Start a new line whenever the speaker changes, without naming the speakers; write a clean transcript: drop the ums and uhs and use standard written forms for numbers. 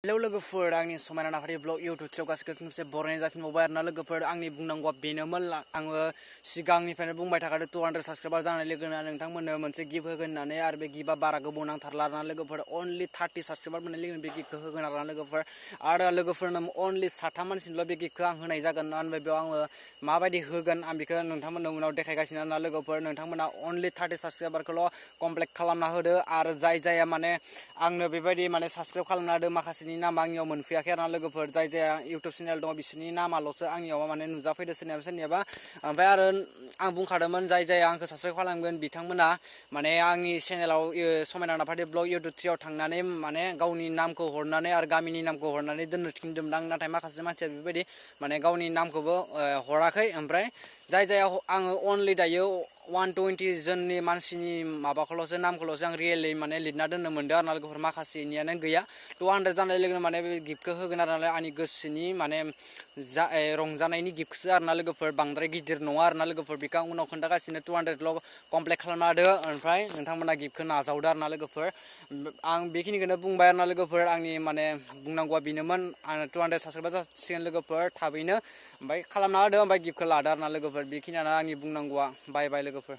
Hello लोगोफोर आंनि समायना नाफारि ब्लग इउटुब चेनेलाव गासिबो खेबसे बरायनाय जाफिनबावबाय आरोना लोगोफोर आंनि बुंनांगौआ बेनोमोन आङो सिगांनिफ्रायनो बुंबाय थाखादों 200 साबस्क्राइबार जानाय लोगो नोंथांमोननो मोनसे गिफ्ट होगोन होननानै आरो बे गिफ्टआ बारा गोबाव नांथारला आरोना लोगोफोर अनलि 30 साबस्क्राइबार मोननाय लोगो बे गिफ्टखौ होगोन आरोना लोगोफोर आरो लोगोफोरनो अनलि 3 मानसिनिल' बे गिफ्टखौ आं होनाय जागोन ओमफ्राय बेयाव आङो माबायदि होगोन आं बेखौ नोंथांमोननो उनाव देखायगासिनो आरोना लोगोफोर नोंथांमोना अनलि 30 साबस्क्राइबारखौल' कमप्लिट खालामना होदो आरो जाय माने आंनो बेबायदि माने साबस्क्राइब खालामना होदो माखासेनि नामा आंनियाव मोनफैयाखै आरोना लोगोफोर जाय इउटुब चेनेल दङ बिसोरनि नामाल'सो आंनियाव माने नुजाफैदो सोरनियाबा ओमफ्राय आरो आं बुंखादोंमोन जाय आंखौ साबस्क्राइब खालामगोन बिथांमोना माने आंनि चेनेलाव समायना नाफारि ब्लग इउटुब 3 आव थांनानै माने गावनि नामखौ हरनानै आरो गामिनि नामखौ हरनानै दोननो थिनदोंमोन आं नाथाय माखासे मानसिया बेबायदि माने गावनि नामखौबो हराखै ओमफ्राय जाय आङो अनलि दायो 120 जननि मानसिनि माबाखौल'सो नामखौल'सो आं रियेलि माने लिरना दोननो मोनदों आरो ना लोगोफोर माखासेनियानो गैया 200 जानाय लोगोनो माने बे गिफ्टखौ होगोन आरो नालाय आंनि गोसोनि माने रंजानायनि गिफ्टसो आरोना लोगोफोर बांद्राय गिदिर नङा आरोना लोगोफोर बेखौ आं उनाव खोन्थागासिनो 200ल' कमप्लिट खालामना होदो ओमफ्राय नोंथांमोना गिफ्टखौ नाजावदो आरोना लोगोफोर आं बेखिनिखौनो बुंबाय आरोना लोगोफोर आंनि माने बुंनांगौआ बेनोमोन आं 200 साबस्क्राइबार जासिगोन लोगोफोर थाबैनो ओमफ्राय खालामना होदो ओमफ्राय गिफ्टखौ लादो आरोना लोगोफोर बेखिनियानो आंनि बुंनांगौआ बाय लोगोफोर।